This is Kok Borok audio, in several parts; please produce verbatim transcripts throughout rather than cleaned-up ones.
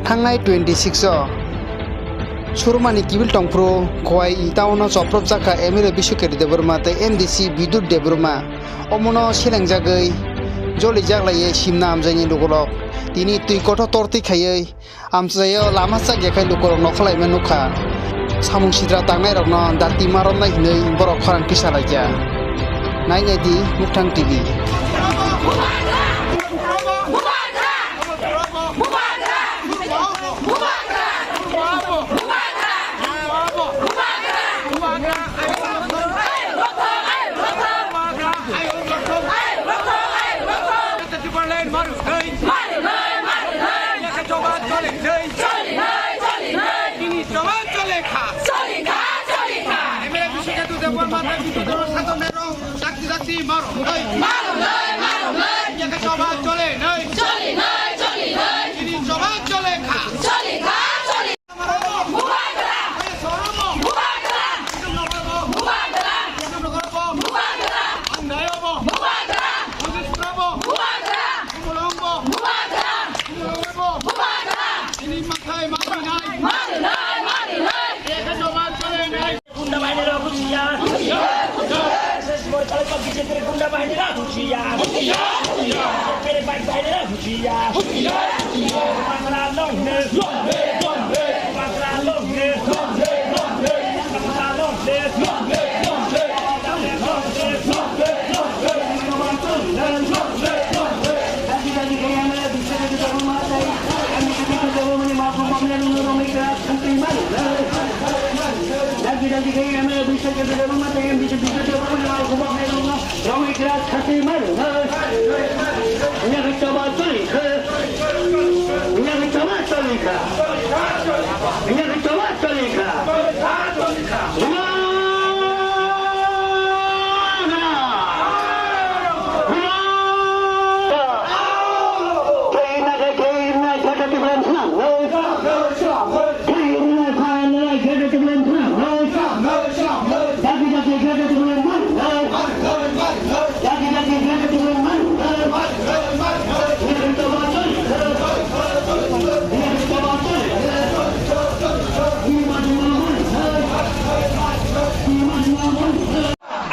Thangnai twenty six o Surumani kibil tongphuru Khowai town o chopropjak kha M L A Biswakirti Debbarma tei M D C Bidyut Debbarma. Omono selengjagwi jolijak laiwi simna amjaini lukurok tini twi kotor tortwi khaiwi amchaio lama chak ya khai lukurok nokhorlaima nukha. Samung sitra tangnairokno dati ma romnai hinwi borok khorang kisa laikha. Nainai di Mukthang T V. Chini jobab chole nai. Choli nai, choli nai. Chini jobab chole kha. Choli kha, choli. Bubagra. Bubagra. Bubagra. Bubagra. Andayobo. Bubagra. Bubagra. Mulongbo. Bubagra. Mulongbo. Bubagra. Chini mathai mari nai. Mari nai, mari nai. Jobab chole nai. Gunda bahinira husiar. S S Borkalai pa B J P gunda bahinira husiar. B J P bike bahinira husiar. Bubagra long live. Bubagra long live. Bubagra long live.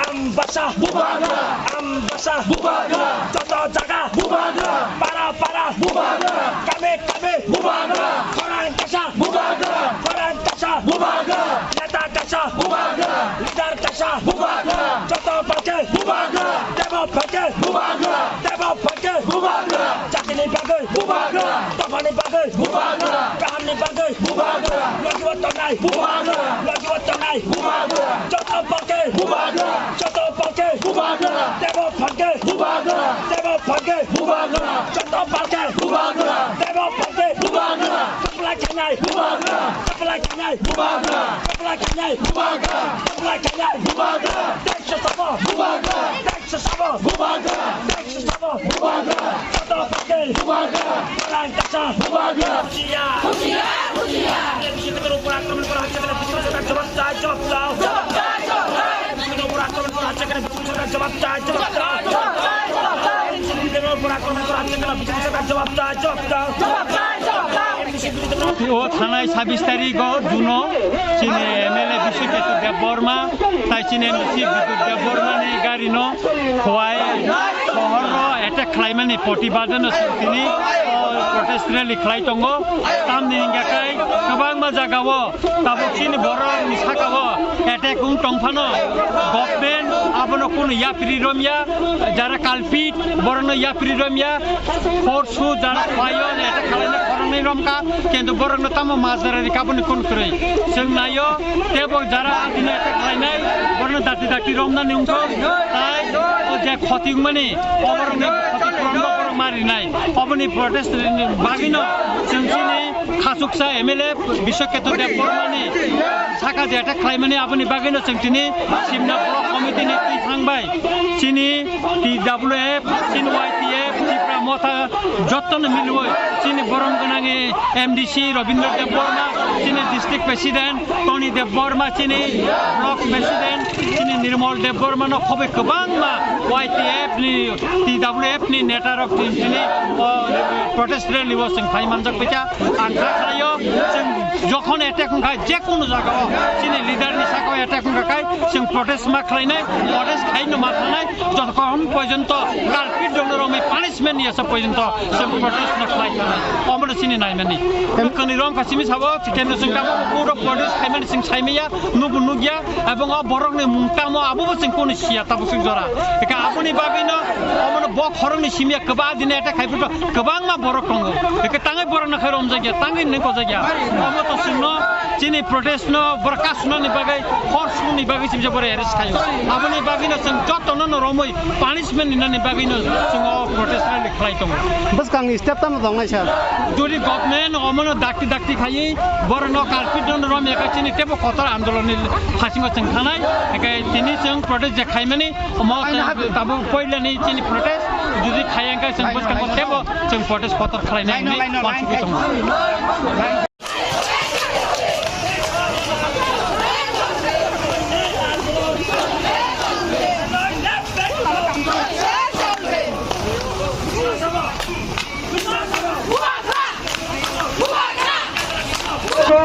Ambasa. Bubagra. Ambasa. Bubagra. Joto jaga. Bubagra. Para para. Bubagra. Kame kame. Bubagra. Khorang kasa. Bubagra. Khorang kasa. Bubagra. Neta kasa. Bubagra. Leader kasa. Bubagra. Joto phaikhe. Bubagra. Tebo phaikhe. Bubagra. Tebo phaikhe. Bubagra. Jatini bagwi. Bubagra. Dophani bagwi. Bubagra. Kahamni bagwi. Bubagra. Logi o tongnai. Bubagra. Logi o tongnai. Bubagra. Joto phaikhe. Bubagra. Joto phaikhe. Bubagra. Tebo phaikhe. Bubagra. Tebo phaikhe. Bubagra. Joto phaikhe. Bubagra. Tebo phaikhe. Bubagra. Supply khainai. Bubagra. Supply khainai. Bubagra. Supply khainai. Bubagra. Supply khainai. Bubagra. Tei se sabo. Bubagra. Tei se sabo. Bubagra. Tei se sabo. Bubagra. Joto phaikhe. Bubagra. Khorang kasa. Bubagra. Husiar. Husiar. Husiar. বিজেপির উপর আক্রমণ করা হচ্ছে কেন? বিজেপি সরকার জবাব চাই, জবাব দাও। জবাব চাই, জবাব দাও। বিজেপির উপর আক্রমণ করা হচ্ছে কেন? বিজেপি সরকার জবাব চাই, জবাব দাও। জবাব চাই, জবাব দাও। বিজেপির উপর আক্রমণ করা হচ্ছে কেন? বিজেপি সরকার জবাব চাই, জবাব দাও। জবাব চাই, জবাব দাও। O thanai sabis tarik o June o chini M L A Biswakirti Debbarma tai chini M D C Bidyut Debbarma ni gari no Khowai sohor o attack khlaimani protibad no chwng tini, o, protest rally khlai tongo. Tamni hingkha khe kwbangma jaga o tabuk chini borok ni saka o attack wng tong phano government abono kunu yapri romya, jara culprit borokno yapri romya, force jara khlaio attack khlaina khoroknwi romkha, kintu borokno tamo majra rikha boni kun kwrwi. Chwng naio tebo jara adino attack khlainai borokno dakti dakti romnani wngkha, tai o je khoti wngmani oborokni khoti phurango borok marinai. Oboni protest ni bagwino chwng chini khachuksa M L A Biswakirti Debbarmani saka je attack khlaimani, aboni bagwino chwng tini Simna Block Committee ni twi thang bai chini T W F, chini Y T F, Tipra Motha jottono milwi chini borom gwnang M D C Rabindra Debbarma, chini district president Tony Debbarma, chini block president chini Nirmal Debbarma no khobai kwbangma Y T F ni, T W F ni neta rok chini, chini, o, protest rally o chwng phai manjak phaikha. Ang kha khlaio, chwng jokhon attack wngkha, je kunu jagao chini leader ni sakao attack wngkha khai, chwng protest ma khlainai, protest khaino ma thangnai, jotokhon porjonto culprit rokno romwi punishment yasa porjonto chwng protest no khlai thangnai. Omono chini naimani. Kwrwini rong kasimi sabo, chikeno chwng tamo puro protest khaimani chwng saimaya, nubu nugya, ebong o borokni mung tamo abobo chwng kunu siya tabuk chwng jora. Eka aboni bagwino, omono bo khoroknwi simiya kwbang dine attack khai phuru kwbangma borok tongo. Eke tangwi borokno khai romjakya, tangwi nini kojakya. Omo to chwngno chini protest no borok kasunani bagwi, hor sumuni bagwi chimsa borok arrest khaio. Aboni bagwino chwng jotono no romwi punishment ninani bagwino chwng o protest rally khlai tongo. Bwskangni step tamo tongnai sir? Jodi government omono dakti dakti khaiwi borokno culprit no romya kha chini tebo kotor andolonni phasingo chwng thanai. Eke tini chwng protest je khaimani Omo tabuk poilani chini protest, jodi khaya hwnkhe chwng bwskango tebo chwng protest kotor khlainai hinwi uansugwi tongo.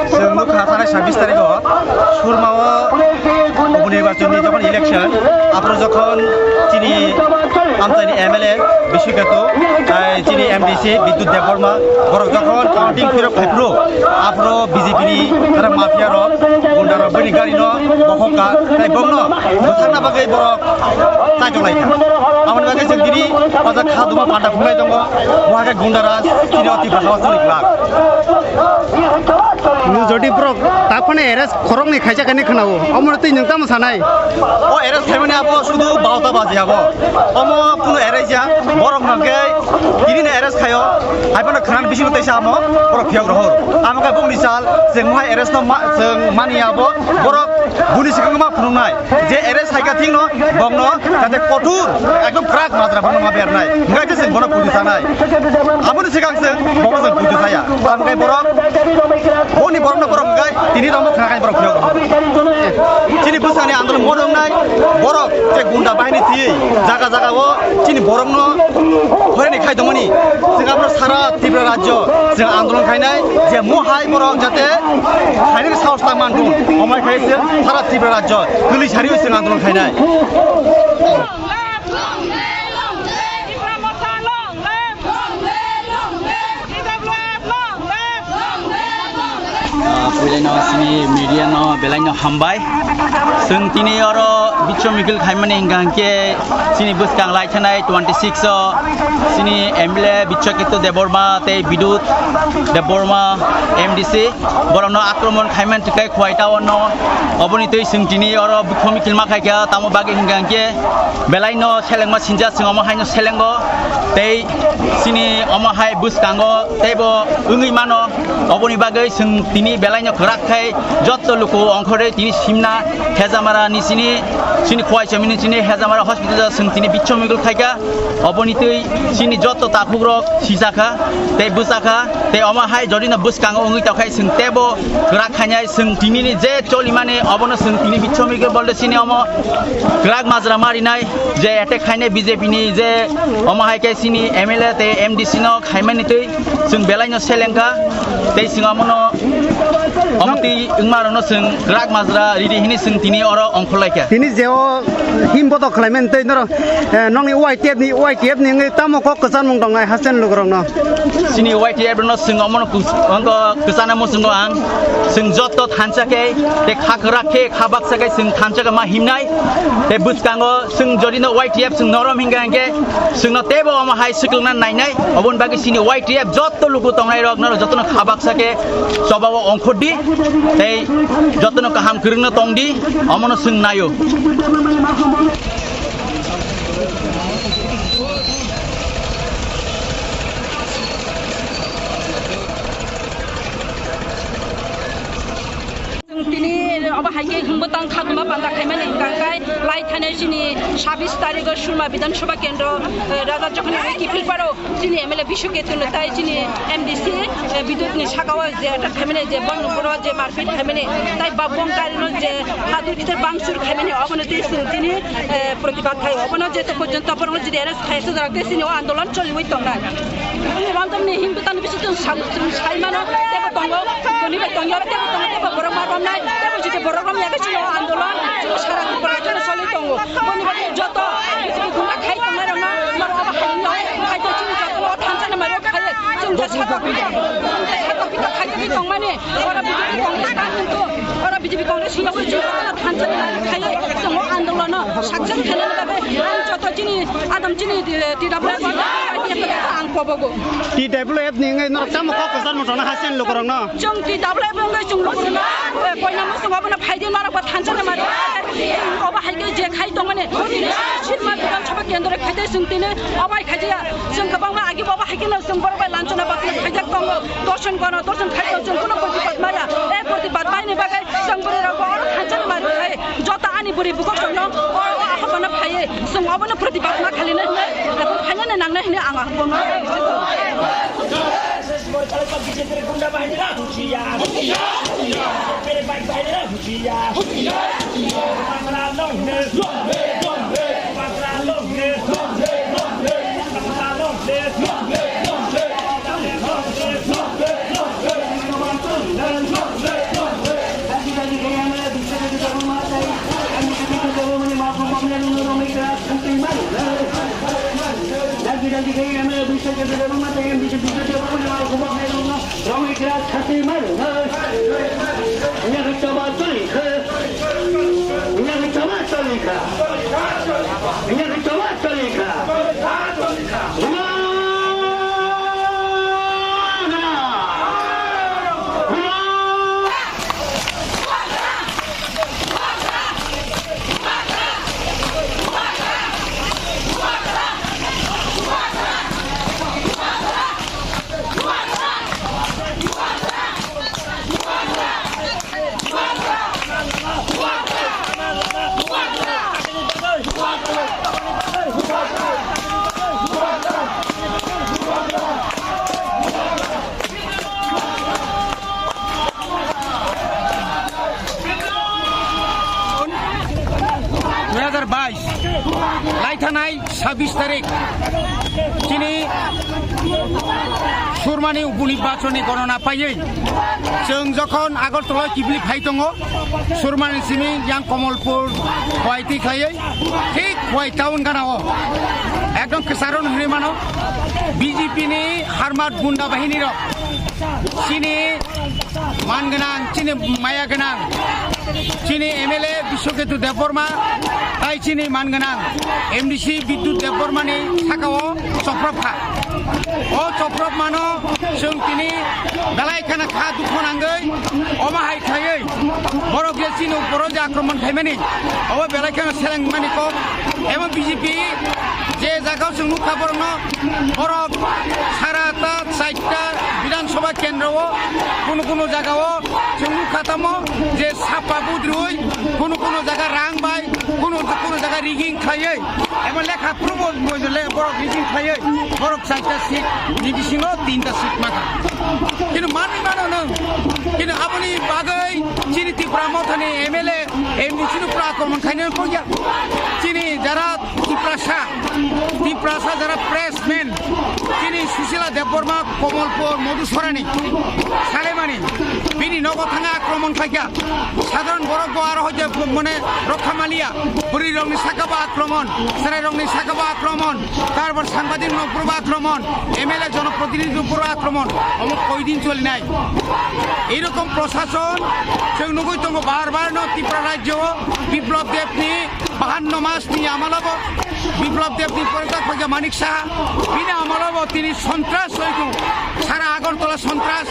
Chwng nukha thanai sabbish tarikh o Surma o upo nirbachon ni jokhon election, aphuru jokhon chini amchaini M L A Bishnu Ketu, tai chini M D C Bidyut Debbarma, borok jokhon counting phirok phaiphuru, aphuru B J P ni mafia rok, gunda rok bini gari no bokhok kha, tai bokno bwthakna bagwi borok Taichonglai kha. Aboni bagwi chwng tini o jaga kha duma panda phunglai tongo. Bo hai khe gunda raj, tini o Tipra Hawa chwng glak. Nwng jodi borok tak phano arrest khoroknwi khaijak hinwi khwnao. Omono twi nwng tamo sanai? O arrest khaimani abo sudu baota baji abo. Omo kunu arrest ya. Borok no khe tini no arrest khaio. Hai phano khwnan bisingo teisa amo borok phiyok rohor. Amo khe bongni sal chwng hai arrest no ma-, chwng mani abo borok buni swkang ma phunuknai. Je arrest hai kha thik no, bokno jate kothor, ekdom kwrak majra bokno ma bernai. Hingkha khe chwng bono puju sanai. Aboni swkang chwng bono chwng puju saya. Tamo khe borok, boni borokno borok hingkha, tini rokno khna khai borok phiyok. Chini bwsani andolon mono wngnai, borok je gunda bahini twi jaga jaga o chini borokno horeni khai tongmani. Chwng abro sara Tripura rajyo chwng andolon khainai, je mo hai borok jate Khainani sahos ta man thung. Omai khai se sara Tripura rajyo kwlwi sari oi se andolon khainai. Ah, puilai no sini media no belai no hambai. Chwng tini oro bichom mikil khaimani hingka hingke chini bwskang lai thanai twenty six o chini M L A Bichokito Debbarma tei Bidut Debbarma M D C. Borokno akromon khaiman tikai Khowai town no. Oboni twi chwng tini oro bikhomi kilma khaikha, tamo bagwi hingkha hingkhe belai no selengma sinjak, chwng omo haino selengo. Tei chini omo hai bwskango teibo wngwi mano. Oboni bagwi chwng tini belai no kwrak khai jotto luku ongkhorwi tini simna Hejamara ni chini, chini Khowai chomini chini Hejamara hospital o chwng tini bichomigol khaikha. Oboni twi chini jotto takhukrok sijakha tei bwchakha, tei omo hai jodi no bwskango wngwi tongkha, chwng teibo kwrak khainai, chwng tinini je cholimani obono chwng tini bichomigwi bolde chini omo kwrak majra marinai, je attack khainai B J P ni, je omo hai khe chini M L A tei M D C no khaimani twi chwng belai no selengkha, tei chwng omono omo twi wngmarokno chwng kwrak majra ridi hini chwng tini oro ongkhorlaikha. Tini je o him botok khlaimani tei norok, eh, nokni Y T F ni, Y T F ni wngwi tamo kok kwchanmung tongnai haste ni lukurokno? Chini Y T F no chwng omono kus-, ongo kwchana muchungo ang. Chwng jotto thansa khe, tei kha kwrak khe, kha baksa khe chwng thansa khe ma himnai. Tei bwskango chwng jodi no Y T F chwng norom hingka hingke chwngno teibo omo hai swkangna nainai. Oboni bagwi chini Y T F jotto luku tongnai rok norok jotono kha baksa khe chobao ongkhordi. Tei jotono kaham kwrwngno tongdi, omono chwng naio. Chwng tini Obo hai khe hwnbo tang khaguma panda khaimani hwnkha khe lai thanai chini sabis tarigo Surma Bidhan Sabha Kendro, eh, Raja Jokhani hai kiphilparo chini M L A Bishu Ketu no tai chini M D C, eh, Bidut ni saka o je attack khaimani je bon nokoro je marpit khaimani tai babong gari no je hadu kite bangsur khaimani obono tei chwng tini, eh, protibad khai obono je to porjonto borok no jodi arrest khai se jarak tei chini o andolon choliwi tongnai. Bini rondom ni himbo tang bisi chwng sam-, chwng sai mano, tebo tongo, toni bai tongya, tebo tongo, tebo borok ma romnai, tebo jodi borok romya khe chini o andolon, chini sara Tripura joto soli tongo. Boni bagwi joto, bisi guna khai tongnai rokno, norok abo hai no, khai to chini joto no thansa ni maro khai, chwng je saka pita, chwng je saka pita khai to tongmani, oro B J P Congress ta hintu, oro B J P Congress hintu chwng joto no thansa ni maro khai, chwng o andolon no success khainani bagwi, ang joto chini, adam chini, eh, T W F ang kobogo. T W F ni wngwi norok tamo kok kwchar muchungno hasen lukurokno. Chwng T W F wngwi chwng lukurokno, eh, koina muchung obono phaidi norok bo thansa ni mari. Obo hai khe je khai tongmani. Sirma Bidhan Sabha Kendro khai de chwng tini obo hai khai ya. Chwng kwbangma agi bo obo hai khe no chwng borok bai lanchana bakna khaijak tongo. Dorson gono dorson khai tongo chwng kuno protibad maya. Eh, protibad maini bagwi chwng borok rok bo oro thansa ni mari khai. Joto ani bwrwi bukhuk songno o, o ahophano phaiwi chwng obono protibad ma khalinai hwnwi, abo phainani nangnai hwnwi ang ahophano. Dui hazar bais lai thanai sabis tarik chini Surmani upunibachoni gorona paiwi chwng jokhon Agartala kibli phai tongo, Surmani simi yang Komolpur Khowai twi khlaiwi thik Khowai town gana o ekdom kwcharo hwnwi mano B J P ni harmat gunda bahini rok chini man gwnang, chini maya gwnang, chini M L A Biswaketu Debbarma, tai chini man gwnang M D C Bidyut Debbarma ni saka o choprop kha. O choprop mano chwng tini belai kheno kha dukho nangwi, omo hai khaiwi borok je chini uporo je akromon khaimani, obo belai kheno seleng mani kok. Emo B J P je jaga o chwng nukha borokno, borok sara ta chaita Bidhan Sabha kendro o kunu kunu jaga o chwng nukha tamo je sapa budrui kunu kunu jaga rang bai kunu kunu jaga rigging khaiwi emo lekha prubo le borok rigging khaiwi borok chaita seat ni bisingo tinta seat maka. Kinu manwi mano nwng, kinu aboni bagwi chini Tipra Mothani M L A M D C no pura akromon khainani kok ya. Chini jara Tiprasa, Tiprasa jara pressman, chini Susila Debbarma, Komolpur, Madhusorani, Salemani, bini nogo thangwi akromon khaikha. Sadharan borok bo aro hoite mane rokha maliya. Bwrwi rokni saka bo akromon, chwrai rokni saka bo akromon, tarpor sangbadik rokni upor bo akromon, M L A jonoprotinidhi ni upor bo akromon. Omo koidin cholinai. Eirokom prosason chwng nugwi tongo bar bar no Tripura rajyo o Biplab Deb ni bahanno mas ni amalo bo Biplab Deb ni pore tak paikha Manik Saha, bini amalo bo tini sontras oi tongo. Sara Agartala sontras,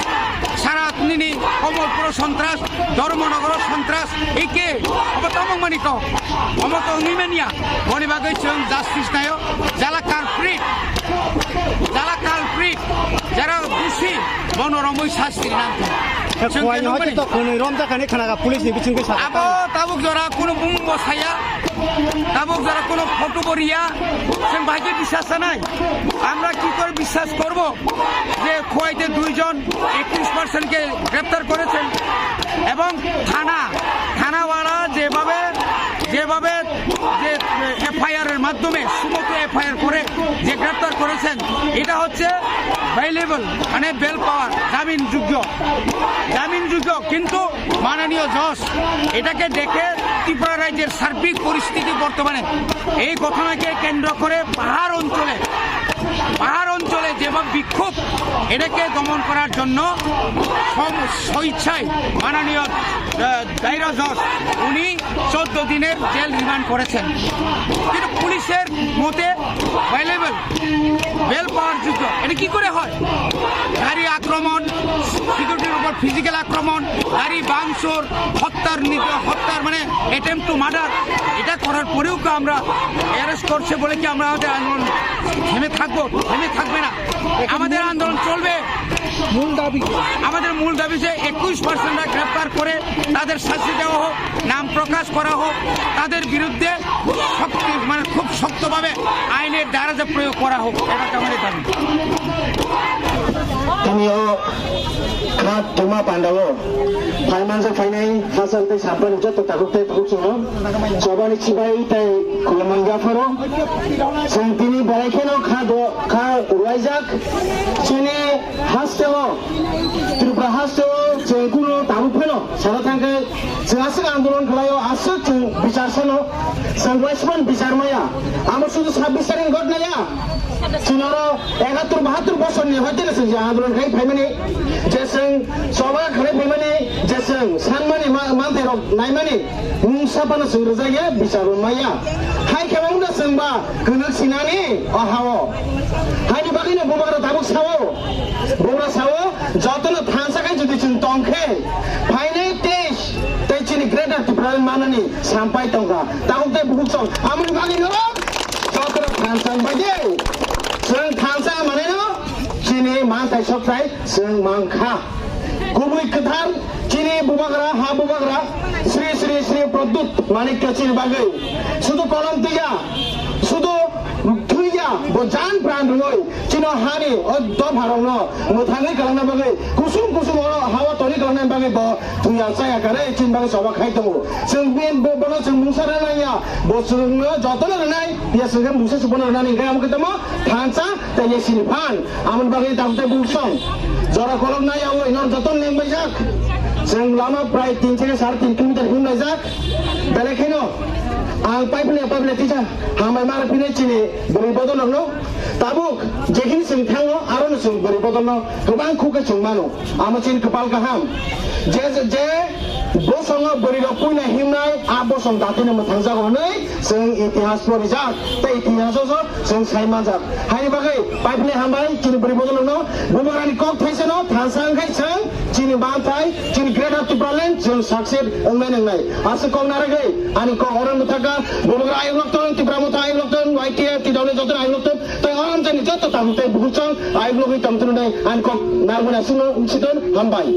sara nini Komolpuro sontras, Dharmanagar o sontras, eke obo tamo wngmani kok, omo to wngwi manya. Boni bagwi chwng justice naio, jala culprit, jala culprit. যারা দোষী, বনরমই শাস্তি নাম। Khe Chwng khuaini khe hoi nukmani. To khwnwi romjakani khwnaga police ni bisingtwi sa. Abo tabuk jora kuno bumung bo saya, tabuk jora kuno photo bo riya, chwng bahai khe biswas sanai. আমরা কি করে বিশ্বাস করব যে খোয়াইতে দুইজন একুশ পার্সেন্টকে গ্রেপ্তার করেছেন এবং থানা, থানাওয়ালা যেভাবে, যেভাবে যে এফআইআর এর মাধ্যমে সুমোটো এফআইআর করে যে গ্রেপ্তার করেছেন, এটা হচ্ছে বেইলেবল, মানে বেল পাওয়ার, জামিনযোগ্য, জামিনযোগ্য। কিন্তু মাননীয় জজ এটাকে দেখে ত্রিপুরা রাজ্যের সার্বিক পরিস্থিতি বর্তমানে এই ঘটনাকে কেন্দ্র করে পাহাড় অঞ্চলে, পাহাড় অঞ্চলে যেভাবে বিক্ষোভ, এটাকে দমন করার জন্য সম-, স্বেচ্ছায় মাননীয়, আহ, দায়রা জজ উনি চোদ্দ দিনের জেল রিমান্ড করেছেন। কিন্তু পুলিশের মতে বেইলেবল, বেল পাওয়ার যোগ্য। এটা কি করে হয়? গাড়ি আক্রমণ, সিকিউরিটির উপর ফিজিক্যাল আক্রমণ, গাড়ি ভাঙচুর, হত্যার নির-, হত্যার মানে অ্যাটেম্প টু মার্ডার, এটা করার পরেও কি আমরা অ্যারেস্ট করছে বলে কি আমরা আমাদের আন্দোলন থেমে থাকবো? থেমে থাকবে না, আমাদের আন্দোলন চলবে। মূল দাবি কি? আমাদের মূল দাবি যে একুশ পার্সেন্টরা গ্রেপ্তার করে তাদের শাস্তি দেওয়া হোক, নাম প্রকাশ করা হোক, তাদের বিরুদ্ধে শক্তি, মানে খুব শক্তভাবে আইনের দ্বারা যে প্রয়োগ করা হোক, এটা আমাদের দাবি। Tini o kha tuma pandao phaimanjak phainai hachal tei sampani joto takhuk tei bukhuk chwngno chobani chibai tei khulumung yapharo chwng tini belai kheno kha do, kha rwlaijak. Chini hasteo, Tripura hasteo chwng kunu tabuk pheno sana thangkhe chwng aswk andolon khlaio, aswk chwng bichar sano, chwng waisman bichar maya. Amo sudu sabbish tarik ni ghotna ya. Chwng oro egatur bahatur bosor ni hoite chwng je andolon khai phaimani, je chwng choba khlai phaimani, je chwng sanmani ma-, manthai rok naimani, mungsa phano chwng rwjakya, bichar bo maya. Hai khe wngno chwng ba kwnak sinani o ha-o. Haini bagwino bubagra tabuk sao, bubagra sao, jotono thansa khai jodi chwng tong khe, phainai teis tei chini Greater Tipraland manani sampai tongkha. Tabuk tei bukhuk song, amoni bagwino jotono thansa wngbaidi. Chwng thansa maneno chini manthai sokthai chwng mankha. Kubui kwthar chini bubagra, ha bubagra, Sri Sri Sri Pradyut Manikya chini bagwi. Sudu kolom twiya, sudu thwiya, bo jan pran rwwi chino hani o dopharokno mwthangwi kwlangna bagwi, kusum kusum oro hao toni kwlangna bagwi bo thwiya chaya kare chini bagwi choba khai tongo. Chwng bini bo-, bono chwng mungsa rwna nangya, bo chwngno jotono rwnai, ya chwng khe mungsa se bono rwnani hwnkhe amo khe tamo thansa tei yesini phan. Amoni bagwi tabuk tei bukhuk song jora kolok nai yaui nor joto lengbaijak. Chwng lama prai tin theke sare tin kilometer himlaijak. Belai kheno ang pipeline, pipeline tisa hambai ma rwphini chini bwrwi bodolrokno. Tabuk jekhini chwng thango, arono chwng bwrwi bodolno kwbang khuk khe chwng mano. Amo chini kwpal kaham. Je, je bosongo bwrwirok puina himnai, a bosong datino mwthangjago hwnwi chwng itihas porijak, tei itihas o chwng sai manjak. Haini bagwi pipeline hambai chini bwrwi bodolrokno, bubagrani kok thaisano thansa wngkhai chwng chini manthai, chini Greater Tipraland chwng success wngnai nangnai. Aswk kok narwgwi ani kok oro mwthaka, bubagra ayuklok ton, Tipra Motha ayuklok ton, Y T F, T W joto ayuklok ton, tei oro amchaini joto tabuk tei bukhuk song ayuklogwi tongthunai ani kok narwgwi aswkno siton hambai.